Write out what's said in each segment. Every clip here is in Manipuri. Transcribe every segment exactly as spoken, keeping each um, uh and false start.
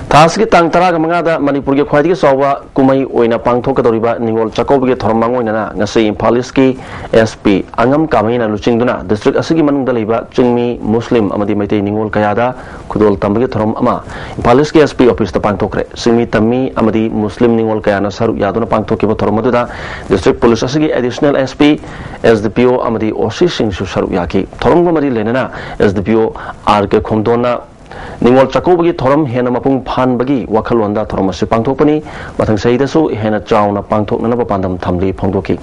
ꯊꯥ ꯑꯁꯤꯒꯤ ꯇꯥꯡ ꯇꯔꯥꯒ ꯃꯉꯥꯗ ꯃꯅꯤꯄꯨꯔꯒꯤ ꯈ꯭ꯋꯥꯏꯗꯒꯤ ꯆꯥꯎꯕ ꯀꯨꯝꯍꯩ ꯑꯣꯏꯅ ꯄꯥꯡꯊꯣꯛꯀꯗꯧꯔꯤꯕ ꯅꯤꯉꯣꯜ ꯆꯥꯛꯀꯧꯕꯒꯤ ꯊꯧꯔꯝ ꯃꯥꯡꯑꯣꯏꯅꯅ ꯉꯁꯤ ꯏꯝꯐꯥꯜ ꯏꯁꯀꯤ SP ꯑꯉꯝ ꯀꯥꯃꯩꯅ ꯂꯨꯆꯤꯡꯗꯨꯅ ꯗꯤꯁꯇ꯭ꯔꯤꯛ ꯑꯁꯤꯒꯤ ꯃꯅꯨꯡꯗ ꯂꯩꯕ ꯆꯤꯡꯃꯤ, ꯃꯨꯁꯂꯤꯝ ꯑꯃꯗꯤ ꯃꯩꯇꯩ ꯅꯤꯉꯣꯜ ꯀꯌꯥꯗ ꯈꯨꯗꯣꯜ ꯇꯝꯕꯒꯤ ꯊꯧꯔꯝ ꯑꯃ ꯏꯝꯐꯥꯜ ꯏꯁꯀꯤ SP officeꯇ ꯄꯥꯡꯊꯣꯛꯈ꯭ꯔꯦ꯫ ꯆꯤꯡꯃꯤ, ꯇꯝꯃꯤ ꯑꯃꯗꯤ ꯃꯨꯁꯂꯤꯝ ꯅꯤꯉꯣꯜ ꯀꯌꯥꯅ ꯁꯔꯨꯛ ꯌꯥꯗꯨꯅ ꯄꯥꯡꯊꯣꯛꯈꯤꯕ ꯊꯧꯔꯝ ꯑꯗꯨꯗ ꯗꯤꯁꯇ꯭ꯔꯤꯛ ꯄꯨꯂꯤꯁ ꯑꯁꯤꯒꯤ ꯑꯦꯗꯤꯁꯅꯦꯜ SP, SDPO ꯑꯃꯗꯤ OCꯁꯤꯡꯁꯨ ꯁꯔꯨꯛ ꯌꯥꯈꯤ꯫ ꯊꯧꯔꯝꯒ ꯃꯔꯤ ꯂꯩꯅꯅ SDPO R K ꯈꯣꯝꯗꯣꯟꯅ ꯅꯤꯉꯣꯜ ꯆꯥꯛꯀꯧꯕꯒꯤ ꯊꯧꯔꯝ ꯍꯦꯟꯅ ꯃꯄꯨꯡ ꯐꯥꯍꯟꯕꯒꯤ ꯋꯥꯈꯜꯂꯣꯟꯗ ꯊꯧꯔꯝ ꯑꯁꯤ ꯄꯥꯡꯊꯣꯛꯄꯅꯤ꯫ ꯃꯊꯪ ꯆꯍꯤꯗꯁꯨ ꯍꯦꯟꯅ ꯆꯥꯎꯅ ꯄꯥꯡꯊꯣꯛꯅꯅꯕ ꯄꯥꯟꯗꯝ ꯊꯝꯂꯤ ꯐꯣꯡꯗꯣꯛꯈꯤ꯫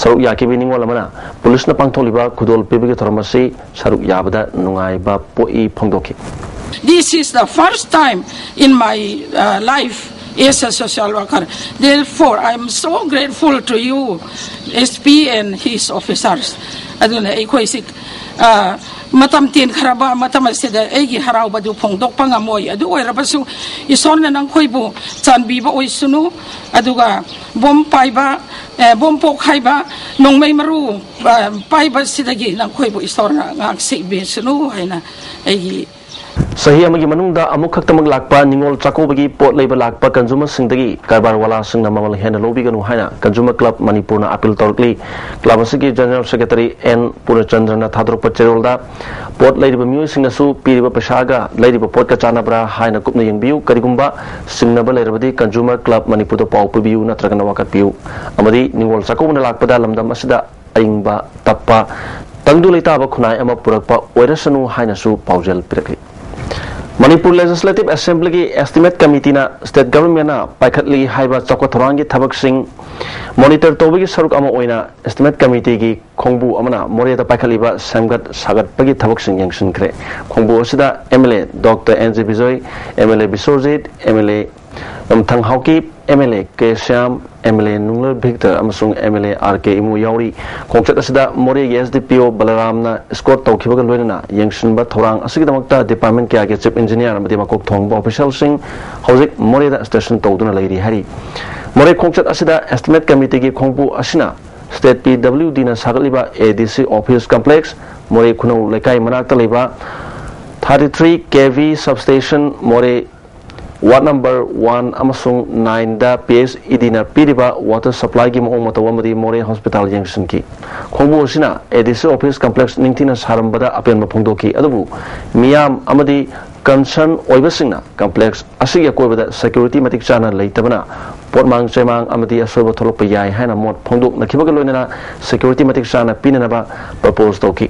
ꯁꯔꯨꯛ ꯌꯥꯈꯤꯕ ꯅꯤꯉꯣꯜ ꯑꯃꯅ ꯄꯨꯂꯤꯁꯅ ꯄꯥꯡꯊꯣꯛꯂꯤꯕ ꯈꯨꯗꯣꯜ ꯄꯤꯕꯒꯤ ꯊꯧꯔꯝ ꯑꯁꯤ ꯁꯔꯨꯛ ꯌꯥꯕꯗ ꯅꯨꯡꯉꯥꯏꯕ ꯄꯣꯛꯏ ꯐꯣꯡꯗꯣꯛꯈꯤ꯫ This is the first time in my uh, life as a social worker. Therefore, I am so grateful to you, SP and his officers. ꯑꯗꯨꯅ ꯑꯩꯈꯣꯏꯁꯤ ꯑ, ꯃꯇꯝ ꯇꯦꯟꯈ꯭ꯔꯕ ꯃꯇꯝ ꯑꯁꯤꯗ ꯑꯩꯒꯤ ꯍꯔꯥꯎꯕꯗꯨ ꯐꯣꯡꯗꯣꯛꯄ ꯉꯝꯃꯣꯏ꯫ ꯑꯗꯨ ꯑꯣꯏꯔꯕꯁꯨ ꯏꯁꯣꯔꯅ ꯅꯈꯣꯏꯕꯨ ꯆꯥꯟꯕꯤꯕ ꯑꯣꯏꯁꯅꯨ꯫ ꯑꯗꯨꯒ ꯕꯣꯝ ꯄꯥꯏꯕ, ꯑꯦ, ꯕꯣꯝ ꯄꯣꯛꯈꯥꯏꯕ, ꯅꯣꯡꯃꯩ ꯃꯔꯨ ꯑ, ꯄꯥꯏꯕꯁꯤꯗꯒꯤ ꯅꯈꯣꯏꯕꯨ ꯏꯁꯣꯔꯅ ꯉꯥꯛ ꯁꯦꯟꯕꯤꯁꯅꯨ ꯍꯥꯏꯅ ꯑꯩꯒꯤ ꯆꯍꯤ ꯑꯃꯒꯤ ꯃꯅꯨꯡꯗ ꯑꯃꯨꯛ ꯈꯛꯇꯃꯛ ꯂꯥꯛꯄ ꯅꯤꯉꯣꯜ ꯆꯥꯛꯀꯧꯕꯒꯤ ꯄꯣꯠ ꯂꯩꯕ ꯂꯥꯛꯄ ꯀꯟꯖꯨꯃꯔꯁꯤꯡꯗꯒꯤ ꯀꯔꯕꯥꯔ ꯋꯥꯂꯥꯁꯤꯡꯅ ꯃꯃꯜ ꯍꯦꯟꯅ ꯂꯧꯕꯤꯒꯅꯨ ꯍꯥꯏꯅ ꯀꯟꯖꯨꯃꯔ ꯀ꯭ꯂꯕ ꯃꯅꯤꯄꯨꯔꯅ ꯑꯄꯤꯜ ꯇꯧꯔꯛꯂꯤ꯫ ꯀ꯭ꯂꯕ ꯑꯁꯤꯒꯤ ꯖꯦꯅꯔꯦꯜ ꯁꯦꯀ꯭ꯔꯦꯇꯔꯤ ꯑꯦꯟ ꯄꯨꯔꯅꯆꯟꯗ꯭ꯔꯅ ꯊꯥꯗꯣꯔꯛꯄ ꯆꯦꯔꯣꯜꯗ ꯄꯣꯠ ꯂꯩꯔꯤꯕ ꯃꯤꯑꯣꯏꯁꯤꯡꯅꯁꯨ ꯄꯤꯔꯤꯕ ꯄꯩꯁꯥꯒ ꯂꯩꯔꯤꯕ ꯄꯣꯠꯀ ꯆꯥꯟꯅꯕ꯭ꯔꯥ ꯍꯥꯏꯅ ꯀꯨꯞꯅ ꯌꯦꯡꯕꯤꯌꯨ꯫ ꯀꯔꯤꯒꯨꯝꯕ ꯆꯤꯡꯅꯕ ꯂꯩꯔꯕꯗꯤ ꯀꯟꯖꯨꯃꯔ ꯀ꯭ꯂꯕ ꯃꯅꯤꯄꯨꯔꯗ ꯄꯥꯎ ꯄꯤꯕꯤꯌꯨ ꯅꯠꯇ꯭ꯔꯒꯅ ꯋꯥꯀꯠꯄꯤꯌꯨ꯫ ꯑꯃꯗꯤ ꯅꯤꯉꯣꯜ ꯆꯥꯛꯀꯧꯕꯅ ꯂꯥꯛꯄꯗ ꯂꯝꯗꯝ ꯑꯁꯤꯗ ꯑꯏꯪꯕ ꯇꯞꯄ, ꯇꯪꯗꯨ ꯂꯩꯇꯥꯕ ꯈꯨꯟꯅꯥꯏ ꯑꯃ ꯄꯨꯔꯛꯄ ꯑꯣꯏꯔꯁꯅꯨ ꯍꯥꯏꯅꯁꯨ ꯄꯥꯎꯖꯦꯜ ꯄꯤꯔꯛꯂꯤ꯫ ꯃꯅꯤꯄꯨꯔ ꯂꯦꯖꯤꯁꯂꯦꯇꯤꯚ ꯑꯦꯁꯦꯝꯕ꯭ꯂꯤꯒꯤ ꯑꯦꯁꯇꯤꯃꯦꯠ ꯀꯃꯤꯇꯤꯅ ꯁ꯭ꯇꯦꯠ ꯒꯚꯔꯟꯃꯦꯟꯠꯅ ꯄꯥꯏꯈꯠꯂꯤ ꯍꯥꯏꯕ ꯆꯥꯎꯈꯠ ꯊꯧꯔꯥꯡꯒꯤ ꯊꯕꯛꯁꯤꯡ ꯃꯣꯅꯤꯇꯔ ꯇꯧꯕꯒꯤ ꯁꯔꯨꯛ ꯑꯃ ꯑꯣꯏꯅ ꯑꯦꯁꯇꯤꯃꯦꯠ ꯀꯃꯤꯇꯤꯒꯤ ꯈꯣꯡꯕꯨ ꯑꯃꯅ ꯃꯣꯔꯦꯗ ꯄꯥꯏꯈꯠꯂꯤꯕ ꯁꯦꯝꯒꯠ ꯁꯥꯒꯠꯄꯒꯤ ꯊꯕꯛꯁꯤꯡ ꯌꯦꯡꯁꯤꯟꯈ꯭ꯔꯦ꯫ ꯈꯣꯡꯕꯨ ꯑꯁꯤꯗ MLA Doctor N G Bijoy, MLA Biswajit, MLA ꯅꯝꯊꯪ Haokip, MLA ꯀꯦ ꯁ꯭ꯌꯥꯝ, MLA ꯅꯨꯡꯂꯣꯏ ꯚꯤꯛꯇꯔ ꯑꯃꯁꯨꯡ MLA R K ꯏꯃꯨ ꯌꯥꯎꯔꯤ꯫ ꯈꯣꯡꯆꯠ ꯑꯁꯤꯗ ꯃꯣꯔꯦꯒꯤ SDPO ꯕꯂꯔꯥꯝꯅ escort ꯇꯧꯈꯤꯕꯒ ꯂꯣꯏꯅꯅ ꯌꯦꯡꯁꯤꯟꯕ ꯊꯧꯔꯥꯡ ꯑꯁꯤꯒꯤꯗꯃꯛꯇ department ꯀꯌꯥꯒꯤ chief engineer ꯑꯃꯗꯤ ꯃꯀꯣꯛ ꯊꯣꯡꯕ officialꯁꯤꯡ ꯍꯧꯖꯤꯛ ꯃꯣꯔꯦꯗ station ꯇꯧꯗꯨꯅ ꯂꯩꯔꯤ ꯍꯥꯏꯔꯤ꯫ ꯃꯣꯔꯦ ꯈꯣꯡꯆꯠ ꯑꯁꯤꯗ estimate committeeꯒꯤ ꯈꯣꯡꯕꯨ ꯑꯁꯤꯅ state PWDꯅ ꯁꯥꯒꯠꯂꯤꯕ ADC office complex, ꯃꯣꯔꯦ ꯈꯨꯅꯧ ꯂꯩꯀꯥꯏ ꯃꯅꯥꯛꯇ ꯂꯩꯕ thirty three KV substation, ꯃꯣꯔꯦ ꯋꯥꯔꯗ ꯅꯝꯕꯔ ꯋꯥꯟ ꯑꯃꯁꯨꯡ ꯅꯥꯏꯟꯗ ꯄꯤ ꯑꯩꯆ ꯏ ꯗꯤꯅ ꯄꯤꯔꯤꯕ ꯋꯥꯇꯔ ꯁꯄ꯭ꯂꯥꯏꯒꯤ ꯃꯑꯣꯡ ꯃꯇꯧ ꯑꯃꯗꯤ ꯃꯣꯔꯦ ꯍꯣꯁꯄꯤꯇꯥꯜ ꯌꯦꯡꯁꯤꯟꯈꯤ꯫ ꯈꯣꯡꯕꯨ ꯑꯁꯤꯅ ꯑꯦ ꯗꯤ ꯁꯤ ꯑꯣꯐꯤꯁ ꯀꯝꯄ꯭ꯂꯦꯛꯁ ꯅꯤꯡꯊꯤꯅ ꯁꯥꯔꯝꯕꯗ ꯑꯄꯦꯟꯕ ꯐꯣꯡꯗꯣꯛꯈꯤ꯫ ꯑꯗꯨꯕꯨ ꯃꯤꯌꯥꯝ ꯑꯃꯗꯤ ꯀꯟꯁꯔꯟ ꯑꯣꯏꯕꯁꯤꯡꯅ ꯀꯝꯄ꯭ꯂꯦꯛꯁ ꯑꯁꯤꯒꯤ ꯑꯀꯣꯏꯕꯗ ꯁꯦꯀ꯭ꯌꯨꯔꯤꯇꯤ ꯃꯇꯤꯛ ꯆꯥꯅ ꯂꯩꯇꯕꯅ ꯄꯣꯠꯃꯥꯡ ꯆꯩꯃꯥꯡ ꯑꯃꯗꯤ ꯑꯁꯣꯏꯕ ꯊꯣꯛꯂꯛꯄ ꯌꯥꯏ ꯍꯥꯏꯅ ꯃꯣꯠ ꯐꯣꯡꯗꯣꯛꯅꯈꯤꯕꯒ ꯂꯣꯏꯅꯅ ꯁꯦꯀ꯭ꯌꯨꯔꯤꯇꯤ ꯃꯇꯤꯛ ꯆꯥꯅ ꯄꯤꯅꯅꯕ ꯄ꯭ꯔꯄꯣꯖ ꯇꯧꯈꯤ꯫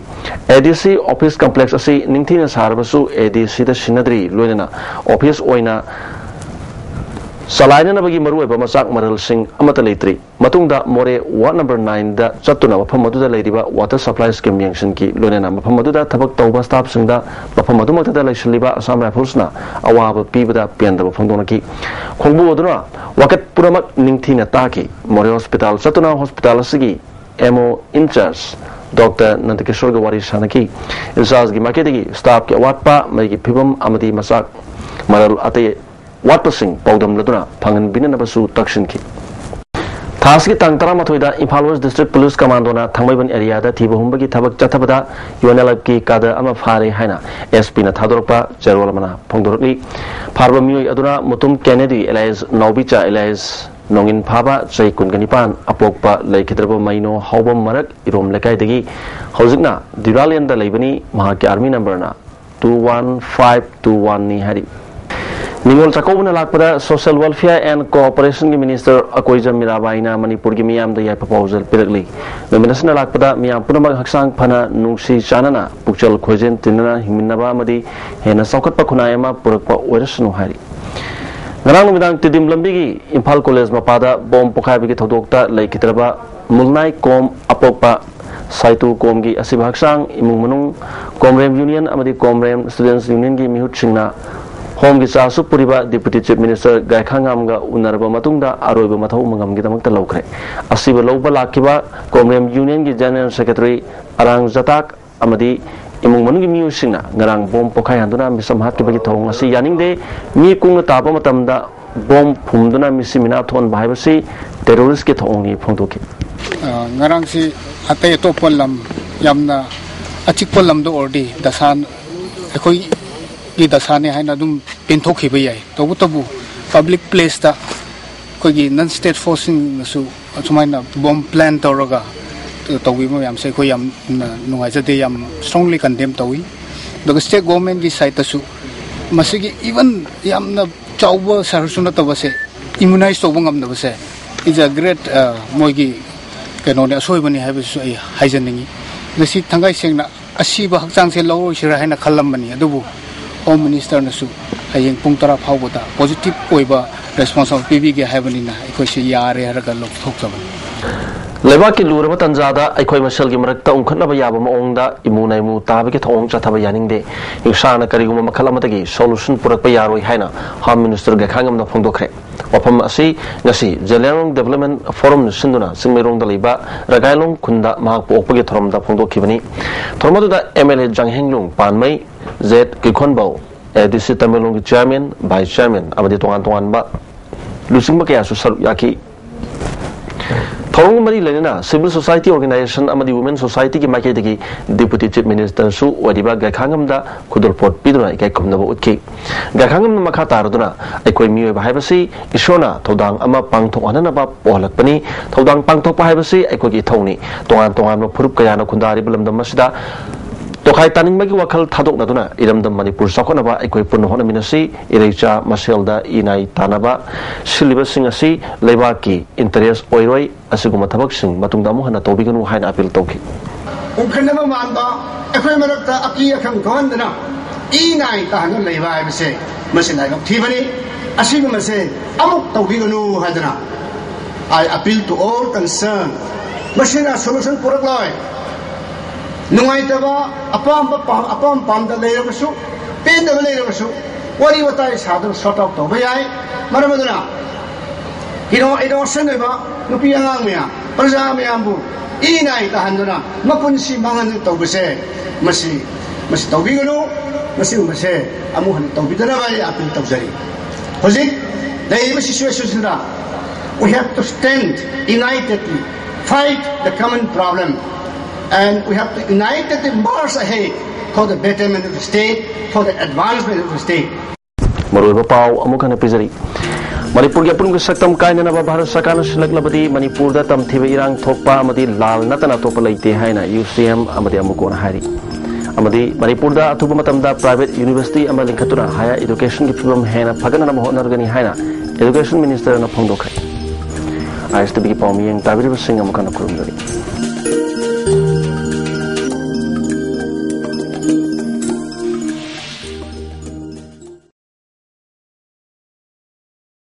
ꯑꯦ ꯗꯤ ꯁꯤ ꯑꯣꯐꯤꯁ ꯀꯝꯄ꯭ꯂꯦꯛꯁ ꯑꯁꯤ ꯅꯤꯡꯊꯤꯅ ꯁꯥꯔꯕꯁꯨ ꯑꯦ ꯗꯤ ꯁꯤꯗ ꯁꯤꯟꯅꯗ꯭ꯔꯤ, ꯂꯣꯏꯅꯅ ꯑꯣꯐꯤꯁ ꯑꯣꯏꯅ ꯆꯂꯥꯏꯅꯅꯕꯒꯤ ꯃꯔꯨꯑꯣꯏꯕ ꯃꯆꯥꯛ ꯃꯔꯜꯁꯤꯡ ꯑꯃꯠꯇ ꯂꯩꯇ꯭ꯔꯤ꯫ ꯃꯇꯨꯡꯗ ꯃꯣꯔꯦ ꯋꯥꯔꯗ ꯅꯝꯕꯔ ꯅꯥꯏꯟꯗ ꯆꯠꯇꯨꯅ ꯃꯐꯝ ꯑꯗꯨꯗ ꯂꯩꯔꯤꯕ ꯋꯥꯇꯔ ꯁꯄ꯭ꯂꯥꯏ ꯁ꯭ꯀꯤꯝ ꯌꯦꯡꯁꯤꯟꯈꯤ꯫ ꯂꯣꯏꯅꯅ ꯃꯐꯝ ꯑꯗꯨꯗ ꯊꯕꯛ ꯇꯧꯕ ꯁ꯭ꯇꯥꯐꯁꯤꯡꯗ ꯃꯐꯝ ꯑꯗꯨꯃꯛꯇꯗ ꯂꯩꯁꯤꯜꯂꯤꯕ ꯑꯁꯥꯝ ꯔꯥꯏꯐꯜꯁꯅ ꯑꯋꯥꯕ ꯄꯤꯕꯗ ꯄꯦꯟꯗꯕ ꯐꯣꯡꯗꯣꯛꯅꯈꯤ꯫ ꯈꯣꯡꯕꯨ ꯑꯗꯨꯅ ꯋꯥꯀꯠ ꯄꯨꯝꯅꯃꯛ ꯅꯤꯡꯊꯤꯅ ꯇꯥꯈꯤ꯫ ꯃꯣꯔꯦ ꯍꯣꯁꯄꯤꯇꯥꯜ ꯆꯠꯇꯨꯅ ꯍꯣꯁꯄꯤꯇꯥꯜ ꯑꯁꯤꯒꯤ ꯑꯦꯝ ꯑꯣ ꯏꯟꯆꯥꯔꯖ ꯗꯣꯛꯇꯔ ꯅꯟꯗꯀꯤꯁꯣꯔꯒ ꯋꯥꯔꯤ ꯁꯥꯟꯅꯈꯤ꯫ ꯏꯟꯆꯥꯔꯖꯀꯤ ꯃꯥꯏꯀꯩꯗꯒꯤ ꯁ꯭ꯇꯥꯐꯀꯤ ꯑꯋꯥꯠꯄ, ꯃꯩꯒꯤ ꯐꯤꯕꯝ ꯑꯃꯗꯤ ꯃꯆꯥꯛ ꯃꯔꯜ ꯑꯇꯩ ꯋꯥꯠꯄꯁꯤꯡ ꯄꯥꯎꯗꯝꯂꯗꯨꯅ ꯐꯪꯍꯟꯕꯤꯅꯅꯕꯁꯨ ꯇꯛꯁꯤꯟꯈꯤ꯫ ꯊꯥ ꯑꯁꯤꯒꯤ ꯇꯥꯡ ꯇꯔꯥꯃꯥꯊꯣꯏꯗ ꯏꯝꯐꯥꯜ ꯋꯦꯁ ꯗꯤꯁꯇ꯭ꯔꯤꯛ ꯄꯨꯂꯤꯁ ꯀꯃꯥꯟꯗꯣꯅ ꯊꯥꯡꯃꯩꯕꯟ ꯑꯦꯔꯤꯌꯥꯗ ꯊꯤꯕ ꯍꯨꯝꯕꯒꯤ ꯊꯕꯛ ꯆꯠꯊꯕꯗ ꯌꯨ ꯑꯦꯟ ꯑꯦꯜ ꯑꯦꯐꯀꯤ ꯀꯥꯗꯔ ꯑꯃ ꯐꯥꯔꯦ ꯍꯥꯏꯅ ꯑꯦꯁ ꯄꯤꯅ ꯊꯥꯗꯣꯔꯛꯄ ꯆꯦꯔꯣꯜ ꯑꯃꯅ ꯐꯣꯡꯗꯣꯔꯛꯂꯤ꯫ ꯐꯥꯔꯕ ꯃꯤꯑꯣꯏ ꯑꯗꯨꯅ ꯃꯨꯇꯨꯝ ꯀꯦꯅꯦꯗꯤ ꯑꯦꯂꯥꯏꯁ ꯅꯥꯎꯕꯤꯆꯥ ꯑꯦꯂꯥꯏꯁ ꯅꯣꯡꯏꯟ ꯐꯥꯕ ꯆꯍꯤ ꯀꯨꯟꯒ ꯅꯤꯄꯥꯟ ꯑꯄꯣꯛꯄ ꯂꯩꯈꯤꯗ꯭ꯔꯕ ꯃꯩꯅꯣ ꯍꯥꯎꯕꯝ ꯃꯔꯛ ꯏꯔꯣꯝ ꯂꯩꯀꯥꯏꯗꯒꯤ ꯍꯧꯖꯤꯛꯅ ꯗꯤꯕꯥꯂꯦꯟꯗ ꯂꯩꯕꯅꯤ꯫ ꯃꯍꯥꯛꯀꯤ ꯑꯥꯔꯃꯤ ꯅꯝꯕꯔꯅ ꯇꯨ ꯋꯥꯟ ꯐꯥꯏꯚ ꯇꯨ ꯋꯥꯟꯅꯤ ꯍꯥꯏꯔꯤ꯫ ꯅꯤꯉꯣꯜ ꯆꯥꯛꯀꯧꯕꯅ ꯂꯥꯛꯄꯗ Social Welfare and Cooperation ꯒꯤ ꯃꯤꯅꯤꯁꯇꯔ ꯑꯀꯣꯏꯖꯝ ꯃꯤꯔꯥꯕꯥꯏꯅ ꯃꯅꯤꯄꯨꯔꯒꯤ ꯃꯤꯌꯥꯝꯗ ꯌꯥꯏꯐ ꯄꯥꯎꯖꯦꯜ ꯄꯤꯔꯛꯂꯤ꯫ ꯅꯨꯃꯤꯠ ꯑꯁꯤꯅ ꯂꯥꯛꯄꯗ ꯃꯤꯌꯥꯝ ꯄꯨꯝꯅꯃꯛ ꯍꯛꯆꯥꯡ ꯐꯅ, ꯅꯨꯡꯁꯤ ꯆꯥꯟꯅꯅ, ꯄꯨꯛꯆꯦꯜ ꯈꯣꯏꯖꯦꯜ ꯇꯤꯟꯅꯅ ꯍꯤꯡꯃꯤꯟꯅꯕ ꯑꯃꯗꯤ ꯍꯦꯟꯅ ꯆꯥꯎꯈꯠꯄ ꯈꯨꯟꯅꯥꯏ ꯑꯃ ꯄꯨꯔꯛꯄ ꯑꯣꯏꯔꯁꯅꯨ ꯍꯥꯏꯔꯤ꯫ ꯉꯔꯥꯡ ꯅꯨꯃꯤꯗꯥꯡ ꯇꯤꯗꯤꯝ ꯂꯝꯕꯤꯒꯤ ꯏꯝꯐꯥꯜ ꯀꯣꯂꯦꯖ ꯃꯄꯥꯗ ꯕꯣꯝ ꯄꯣꯈꯥꯏꯕꯒꯤ ꯊꯧꯗꯣꯛꯇ ꯂꯩꯈꯤꯗ꯭ꯔꯕ ꯃꯨꯜꯅꯥꯏ ꯀꯣꯝ ꯑꯄꯣꯛꯄ ꯁꯥꯏꯇꯨ ꯀꯣꯝꯒꯤ ꯑꯁꯤꯕ ꯍꯛꯆꯥꯡ ꯏꯃꯨꯡ ꯃꯅꯨꯡ, ꯀꯣꯝꯔꯦꯝ ꯌꯨꯅꯤꯌꯟ ꯑꯃꯗꯤ ꯀꯣꯝꯔꯦꯝ ꯁ꯭ꯇꯨꯗꯦꯟꯠꯁ ꯌꯨꯅꯤꯌꯟꯒꯤ ꯃꯤꯍꯨꯠꯁꯤꯡꯅ ꯍꯣꯝꯒꯤ ꯆꯥꯁꯨ ꯄꯨꯔꯤꯕ ꯗꯤꯄꯨꯇꯤ ꯆꯤꯐ ꯃꯤꯅꯤꯁꯇꯔ ꯒꯥꯏꯈꯥꯉꯥꯝꯒ ꯎꯅꯔꯕ ꯃꯇꯨꯡꯗ ꯑꯔꯣꯏꯕ ꯃꯊꯧ ꯃꯉꯝꯒꯤꯗꯃꯛꯇ ꯂꯧꯈ꯭ꯔꯦ꯫ ꯑꯁꯤꯕ ꯂꯧꯕ ꯂꯥꯛꯈꯤꯕ ꯀꯣꯝꯔꯦꯝ ꯌꯨꯅꯤꯌꯟꯒꯤ ꯖꯦꯅꯔꯦꯜ ꯁꯦꯀ꯭ꯔꯦꯇꯔꯤ ꯑꯔꯥꯡ ꯖꯇꯥꯛ ꯑꯃꯗꯤ ꯏꯃꯨꯡ ꯃꯅꯨꯡꯒꯤ ꯃꯤꯑꯣꯏꯁꯤꯡꯅ ꯉꯔꯥꯡ ꯕꯣꯝ ꯄꯣꯈꯥꯏꯍꯟꯗꯨꯅ ꯃꯤꯁꯝ ꯍꯥꯠꯈꯤꯕꯒꯤ ꯊꯧꯑꯣꯡ ꯑꯁꯤ ꯌꯥꯅꯤꯡꯗꯦ꯫ ꯃꯤ ꯀꯨꯡꯅ ꯇꯥꯕ ꯃꯇꯝꯗ ꯕꯣꯝ ꯐꯨꯝꯗꯨꯅ ꯃꯤꯁꯤ ꯃꯤꯅꯥ ꯊꯣꯛꯍꯟꯕ ꯍꯥꯏꯕꯁꯤ ꯇꯦꯔꯣꯔꯤꯁ꯭ꯠꯀꯤ ꯊꯧꯑꯣꯡꯅꯤ ꯐꯣꯡꯗꯣꯛꯈꯤ꯫ ꯑ, ꯉꯔꯥꯡꯁꯤ ꯑꯇꯩ ꯑꯇꯣꯞꯄ ꯂꯝ, ꯌꯥꯝꯅ ꯑꯆꯤꯛꯄ ꯂꯝꯗ ꯑꯣꯏꯔꯗꯤ ꯗꯁꯥ ꯑꯩꯈꯣꯏ ꯒꯤ ꯗꯁꯥꯅꯦ ꯍꯥꯏꯅ ꯑꯗꯨꯝ ꯄꯦꯟꯊꯣꯛꯈꯤꯕ ꯌꯥꯏ꯫ ꯇꯧꯕꯇꯕꯨ ꯄꯕ꯭ꯂꯤꯛ ꯄ꯭ꯂꯦꯁꯇ ꯑꯩꯈꯣꯏꯒꯤ ꯅꯟ ꯁ꯭ꯇꯦꯠ ꯐꯣꯔꯁꯁꯤꯡꯅꯁꯨ ꯑꯁꯨꯃꯥꯏꯅ ꯕꯣꯝ ꯄ꯭ꯂꯥꯟ ꯇꯧꯔꯒ ꯇꯧꯕꯤꯕ ꯃꯌꯥꯝꯁꯦ ꯑꯩꯈꯣꯏ ꯌꯥꯝꯅ ꯅꯨꯡꯉꯥꯏꯖꯗꯦ, ꯌꯥꯝ ꯁ꯭ꯇꯔꯣꯡꯂꯤ ꯀꯟꯗꯦꯝ ꯇꯧꯏ꯫ ꯑꯗꯨꯒ ꯁ꯭ꯇꯦꯠ ꯒꯣꯚꯔꯟꯃꯦꯟꯠꯀꯤ ꯁꯥꯏꯠꯇꯁꯨ ꯃꯁꯤꯒꯤ ꯏꯚꯟ ꯌꯥꯝꯅ ꯆꯥꯎꯕ ꯁꯍꯔꯁꯨ ꯅꯠꯇꯕꯁꯦ ꯏꯃ꯭ꯌꯨꯅꯥꯏꯖ ꯇꯧꯕ ꯉꯝꯗꯕꯁꯦ is a great ꯃꯣꯏꯒꯤ ꯀꯩꯅꯣꯅꯦ, ꯑꯁꯣꯏꯕꯅꯤ ꯍꯥꯏꯕꯁꯤꯁꯨ ꯑꯩ ꯍꯥꯏꯖꯅꯤꯡꯉꯤ꯫ ꯉꯁꯤ ꯊꯥꯡꯒꯩ ꯁꯦꯡꯅ ꯑꯁꯤꯕ ꯍꯛꯆꯥꯡꯁꯦ ꯂꯧꯔꯣꯏꯁꯤꯔꯥ ꯍꯥꯏꯅ ꯈꯜꯂꯝꯕꯅꯤ, ꯑꯗꯨꯕꯨ ꯍꯣꯝ ꯃꯤꯅꯤꯁꯇꯔꯅꯁꯨ ꯍꯌꯦꯡ ꯄꯨꯡ ꯇꯔꯥ ꯐꯥꯎꯕꯗ ꯄꯣꯖꯤꯇꯤꯚ ꯑꯣꯏꯕ ꯔꯦꯁꯄꯣꯟꯁ ꯑꯃ ꯄꯤꯕꯤꯒꯦ ꯍꯥꯏꯕꯅꯤꯅ ꯑꯩꯈꯣꯏꯁꯤ ꯌꯥꯔꯦ ꯍꯥꯏꯔꯒ ꯂꯧꯊꯣꯛꯆꯕꯅꯤ꯫ ꯂꯩꯕꯥꯛꯀꯤ ꯂꯨꯔꯕ ꯇꯥꯟꯖꯥꯗ ꯑꯩꯈꯣꯏ ꯃꯁꯦꯜꯒꯤ ꯃꯔꯛꯇ ꯎꯪꯈꯠꯅꯕ ꯌꯥꯕ ꯃꯑꯣꯡꯗ ꯏꯃꯨ ꯅꯥꯏꯃꯨ ꯇꯥꯕꯒꯤ ꯊꯧꯑꯣꯡ ꯆꯠꯊꯕ ꯌꯥꯅꯤꯡꯗꯦ꯫ ꯏꯁꯥꯅ ꯀꯔꯤꯒꯨꯝꯕ ꯃꯈꯜ ꯑꯃꯗꯒꯤ ꯁꯣꯂꯨꯁꯟ ꯄꯨꯔꯛꯄ ꯌꯥꯔꯣꯏ ꯍꯥꯏꯅ ꯍꯣꯝ ꯃꯤꯅꯤꯁꯇꯔ ꯒꯦꯈꯥꯉꯝꯅ ꯐꯣꯡꯗꯣꯛꯈ꯭ꯔꯦ꯫ ꯋꯥꯐꯝ ꯑꯁꯤ ꯉꯁꯤ ꯖꯦꯂꯤꯌꯥꯡꯔꯣꯡ ꯗꯤꯕꯦꯂꯞꯃꯦꯟ ꯐꯣꯔꯝꯅ ꯁꯤꯟꯗꯨꯅ ꯆꯤꯡꯃꯩꯔꯣꯡꯗ ꯂꯩꯕ ꯔꯒꯥꯏꯂꯣꯡ ꯈꯨꯟꯗ ꯃꯍꯥꯛꯄꯨ ꯑꯣꯛꯄꯒꯤ ꯊꯧꯔꯝꯗ ꯐꯣꯡꯗꯣꯛꯈꯤꯕꯅꯤ꯫ ꯊꯧꯔꯝ ꯑꯗꯨꯗ ꯑꯦꯝ ꯑꯦꯜ ꯑꯦ ꯖꯥꯡꯍꯦꯡꯂꯨꯡ ꯄꯥꯟꯃꯩ, ꯖꯦꯠ ꯀꯤꯈꯣꯟꯕꯧ, ꯑꯦ ꯗꯤ ꯁꯤ ꯇꯃꯦꯡꯂꯣꯡꯒꯤ ꯆꯤꯌꯥꯔꯃꯦꯟ, ꯚꯥꯏꯁ ꯆꯤꯌꯥꯔꯃꯦꯟ ꯑꯃꯗꯤ ꯇꯣꯉꯥꯟ ꯇꯣꯉꯥꯟꯕ ꯂꯨꯆꯤꯡꯕ ꯀꯌꯥꯁꯨ ꯁꯔꯨꯛ ꯌꯥꯈꯤ꯫ ꯊꯧꯔꯝꯒ ꯃꯔꯤ ꯂꯩꯅꯅ ꯁꯤꯚꯤꯜ ꯁꯣꯁꯥꯏꯇꯤ ꯑꯣꯔꯒꯅꯥꯏꯖꯦꯁꯟ ꯑꯃꯗꯤ ꯋꯨꯃꯦꯟ ꯁꯣꯁꯥꯏꯇꯤꯒꯤ ꯃꯥꯏꯀꯩꯗꯒꯤ ꯗꯤꯄꯨꯇꯤ ꯆꯤꯐ ꯃꯤꯅꯤꯁꯇꯔꯁꯨ ꯑꯣꯏꯔꯤꯕ ꯒꯩꯈꯥꯉꯝꯗ ꯈꯨꯗꯣꯜꯄꯣꯠ ꯄꯤꯗꯨꯅ ꯏꯀꯥꯏ ꯈꯨꯝꯅꯕ ꯎꯠꯈꯤ꯫ ꯒꯩꯈꯥꯉꯝꯅ ꯃꯈꯥ ꯇꯥꯔꯗꯨꯅ ꯑꯩꯈꯣꯏ ꯃꯤꯑꯣꯏꯕ ꯍꯥꯏꯕꯁꯤ ꯏꯁꯣꯔꯅ ꯊꯧꯗꯥꯡ ꯑꯃ ꯄꯥꯡꯊꯣꯛꯍꯟꯅꯅꯕ ꯄꯣꯛꯍꯜꯂꯛꯄꯅꯤ꯫ ꯊꯧꯗꯥꯡ ꯄꯥꯡꯊꯣꯛꯄ ꯍꯥꯏꯕꯁꯤ ꯑꯩꯈꯣꯏꯒꯤ ꯏꯊꯧꯅꯤ꯫ ꯇꯣꯉꯥꯟ ꯇꯣꯉꯥꯟꯕ ꯐꯨꯔꯨꯞ ꯀꯌꯥꯅ ꯈꯨꯟꯗꯥꯔꯤꯕ ꯂꯝꯗꯝ ꯑꯁꯤꯗ ꯇꯣꯈꯥꯏ ꯇꯥꯅꯤꯡꯕꯒꯤ ꯋꯥꯈꯜ ꯊꯥꯗꯣꯛꯅꯗꯨꯅ ꯏꯔꯝꯗꯝ ꯃꯅꯤꯄꯨꯔ ꯆꯥꯎꯈꯠꯅꯕ ꯑꯩꯈꯣꯏ ꯄꯨꯟꯅ ꯍꯣꯠꯅꯃꯤꯟꯅꯁꯤ꯫ ꯏꯔꯩꯆꯥ ꯃꯁꯦꯜꯗ ꯏꯅꯥꯏ ꯇꯥꯅꯕ ꯁꯤꯜꯂꯤꯕꯁꯤꯡ ꯑꯁꯤ ꯂꯩꯕꯥꯛꯀꯤ ꯏꯟꯇꯔꯦꯁ ꯑꯣꯏꯔꯣꯏ꯫ ꯑꯁꯤꯒꯨꯝꯕ ꯊꯕꯛꯁꯤꯡ ꯃꯇꯨꯡꯗ ꯑꯃꯨꯛ ꯍꯟꯅ ꯇꯧꯕꯤꯒꯅꯨ ꯍꯥꯏꯅ ꯑꯄꯤꯜ ꯇꯧꯈꯤ꯫ ꯎꯪꯈꯠꯅꯕ ꯃꯥꯟꯕ, ꯑꯩꯈꯣꯏ ꯃꯔꯛꯇ ꯑꯀꯤ ꯑꯈꯪ ꯊꯣꯛꯍꯟꯗꯅ ꯏ ꯅꯥꯏ ꯇꯥꯍꯟꯗꯨꯅ ꯂꯩꯕ ꯍꯥꯏꯕꯁꯦ ꯃꯁꯤ ꯂꯥꯏꯕꯛ ꯊꯤꯕꯅꯤ꯫ ꯑꯁꯤꯒꯨꯝꯕꯁꯦ ꯑꯃꯨꯛ ꯇꯧꯕꯤꯒꯅꯨ ꯍꯥꯏꯗꯅ I appeal to all concerned. ꯃꯁꯤꯅ ꯁꯣꯂꯨꯁꯟ ꯄꯨꯔꯛꯂꯣꯏ꯫ ꯅꯨꯡꯉꯥꯏꯇꯕ, ꯑꯄꯥꯝꯕ ꯄꯥꯝ- ꯑꯄꯥꯝ ꯄꯥꯝꯗ ꯂꯩꯔꯕꯁꯨ, ꯄꯦꯟꯗꯕ ꯂꯩꯔꯕꯁꯨ, ꯋꯥꯔꯤ ꯋꯥꯇꯥꯏ ꯁꯥꯗꯨꯅ ꯁꯣꯔꯠ ꯑꯥꯎꯠ ꯇꯧꯕ ꯌꯥꯏ꯫ ꯃꯔꯝ ꯑꯗꯨꯅ ꯏꯅꯣ ꯏꯅꯣꯁꯦꯟ ꯑꯣꯏꯕ ꯅꯨꯄꯤ ꯑꯉꯥꯡ ꯃꯌꯥꯝ, ꯄ꯭ꯔꯖꯥ ꯃꯌꯥꯝꯕꯨ ꯏ ꯅꯥꯏ ꯇꯥꯍꯟꯗꯨꯅ ꯃꯄꯨꯟꯁꯤ ꯃꯥꯡꯍꯟꯗꯨꯅ ꯇꯧꯕꯁꯦ, ꯃꯁꯤ ꯃꯁꯤ ꯇꯧꯕꯤꯒꯅꯨ꯫ ꯃꯁꯤꯒꯨꯝꯕꯁꯦ ꯑꯃꯨꯛ ꯍꯟꯅ ꯇꯧꯕꯤꯗꯅꯕ ꯑꯩ ꯑꯥꯄꯤꯜ ꯇꯧꯖꯔꯤ꯫ ꯍꯧꯖꯤꯛ ꯂꯩꯔꯤꯕ ꯁꯤꯆꯨꯋꯦꯁꯟꯁꯤꯗ we have to stand unitedly, fight the common problem, and we have to unitedly march ahead. for the betterment of the state, for the advancement of the state. ꯃꯔꯨꯑꯣꯏꯕ ꯄꯥꯎ ꯑꯃꯨꯛ ꯍꯟꯅ ꯄꯤꯖꯔꯤ꯫ ꯃꯅꯤꯄꯨꯔꯒꯤ ꯑꯄꯨꯟꯕ ꯁꯛꯇꯝ ꯀꯥꯏꯅꯅꯕ ꯚꯥꯔꯠ ꯁꯔꯀꯥꯔꯅ ꯁꯤꯜꯂꯛꯂꯕꯗꯤ ꯃꯅꯤꯄꯨꯔꯗ ꯇꯝꯊꯤꯕ ꯏꯔꯥꯡ ꯊꯣꯛꯄ ꯑꯃꯗꯤ ꯂꯥꯜ ꯅꯠꯇꯅ ꯑꯇꯣꯞꯄ ꯂꯩꯇꯦ ꯍꯥꯏꯅ ꯌꯨ ꯁꯤ ꯑꯦꯝ ꯑꯃꯗꯤ ꯑꯃꯨꯀꯣꯅ ꯍꯥꯏꯔꯤ꯫ ꯑꯃꯗꯤ ꯃꯅꯤꯄꯨꯔꯗ ꯑꯊꯨꯕ ꯃꯇꯝꯗ private university ꯑꯃ ꯂꯤꯡꯈꯠꯇꯨꯅ higher educationꯒꯤ ꯐꯤꯕꯝ ꯍꯦꯟꯅ ꯐꯒꯠꯅꯅꯕ ꯍꯣꯠꯅꯔꯒꯅꯤ ꯍꯥꯏꯅ education ministerꯅ ꯐꯣꯡꯗꯣꯛꯈ꯭ꯔꯦ꯫ ꯑꯥꯏ ꯑꯦꯁ ꯇꯤ ꯚꯤꯒꯤ ꯄꯥꯎ ꯃꯤꯌꯦꯡ ꯇꯥꯕꯤꯔꯤꯕꯁꯤꯡ ꯑꯃꯨꯛ ꯍꯟꯅ ꯈꯨꯔꯨꯝꯖꯔꯤ꯫